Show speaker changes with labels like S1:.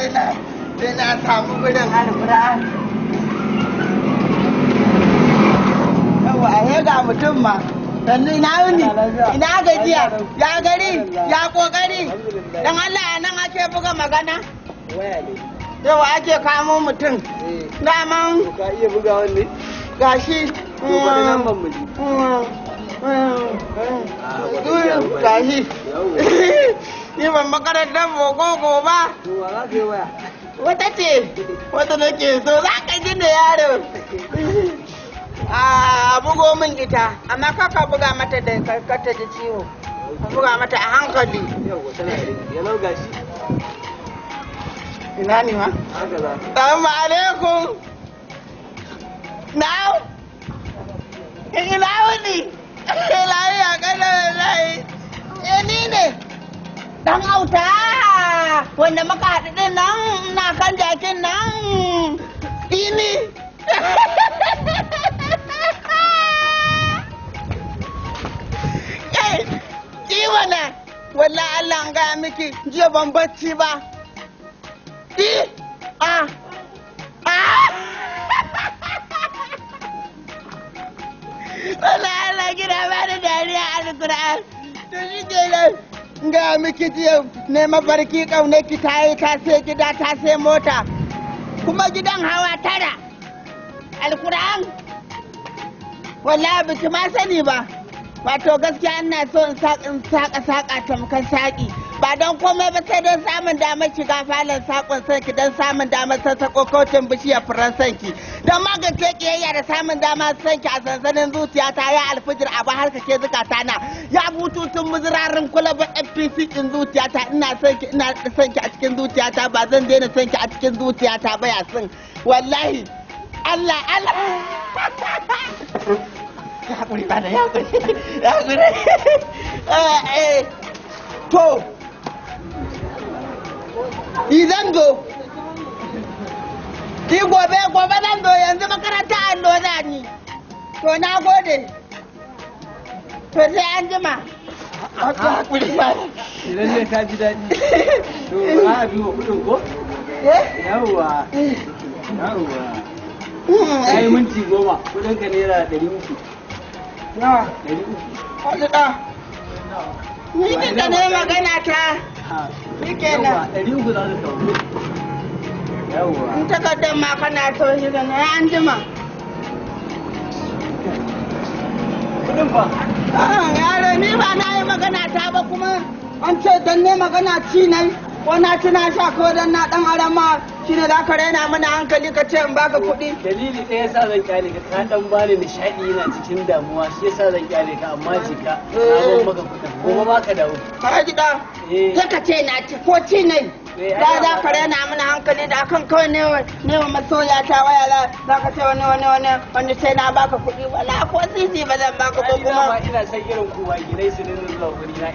S1: Sai na samu gurin, Alƙur'an. Yawwa, a ga mutum ma. Sannu, ina wuni? Ina gajiya? Ya gari? Ya kokari? Dan Allah, a nan ake buga magana?
S2: Waya ne.
S1: Yawa, ake kamo mutum.
S2: Eh.
S1: Daman
S2: To, ka iya buga wanne?
S1: Gashi.
S2: To, bari lambar mu ji.
S1: Gashi. Ni ban makarantar boko ba.
S2: To, wa za ka yi waya?
S1: Wata ce, wata nake so, za ka ji da yaro. A bugo min ita, amma kaka buga mata da kar ta ji ciwo. Ka buga mata a hankali.
S2: Yawwa, tana da yalau, gashi.
S1: Ina ne ma?
S2: Haka za.
S1: Salamu alaikum. Na'am. Ina wuni? Lafiya kalau wallahi. Eh, ni ne. Dan auta wanda muka haɗu din nan na kan jakin nan. Ini. Kai, ki mana. Wallahi Allah an gaya miki, jiya ban bacci ba. Eh, ah, ah. Wallahi Allah gida ba da dariya, Alƙur'an. To shi kenan. Ga miki, jiya ne mafarki ƙaunar ki ta yi ta sai gida, ta sai mota. Kuma gidan hawa 9. Alƙur'an. Wallahi biki ma sani ba. Wato gaskiya ina so in saƙa saƙa tamkar saƙi. Ba don komai ba sai don samun damar shiga falon saƙon sanki, don samun damar sassaƙo kaucin bishiyar furen sanki. Don magance ƙiyayya da samun damar sanki a sansanin zuciyata, ya alfijir a ba har kake zukata na. Ya bututun muzurarin kulaba FPC ɗin zuciyata, ina son ki, ina son ki a cikin zuciyata, ba zan daina son ki a cikin zuciyata ba, ya sun. Wallahi Allah Allah. Ya haƙuri ba da ya haƙuri. Ya haƙuri. To, zan zo. Ki gobe, gobe zan zo, yanzu makaranta allo za ni. To, na gode. To, sai an jima. Haƙuri ba.
S2: Lalle ka ji daɗi. To, za a duba kuɗin ko?
S1: Eh?
S2: Yawwa. Yawwa. Ai minti 10, kuɗin ka ₦300.
S1: Nawa?
S2: 300.
S1: Wani ɗa. Ni kika ne magana ta. Shi kenan.
S2: Yawwa, 300 za ka kawo. Yawwa.
S1: In takardar ma kana so shi da na an jima.
S2: Kuɗin fa?
S1: Ah, yaro, ni ba na yi magana ta ba, kuma an ce dan ne magana ci nan ko na ci na sha ko dan na dan arama shine za ka raina mana hankali ka ce in baka kuɗi.
S2: Dalili ɗaya yasa zan kyale ka, ka dan bani nishaɗi, yana cikin damuwa, shi yasa zan kyale ka, amma jika na ban maka kuɗin, gobe ma ka dawo.
S1: Ka ji da.
S2: Eh.
S1: Sai ka ce na ci ko ci ne.
S2: Eh,
S1: Da
S2: ai
S1: za
S2: dama
S1: ka raina mana hankali da akan kawai ne wa masoya ta waya, za ka ce wani wani wani wani sai na baka kuɗi, wala ko sisi ba zan baka ba
S2: Ai
S1: kuma.
S2: dama ina son irin ku ba gidai su dinga zuwa wuri na.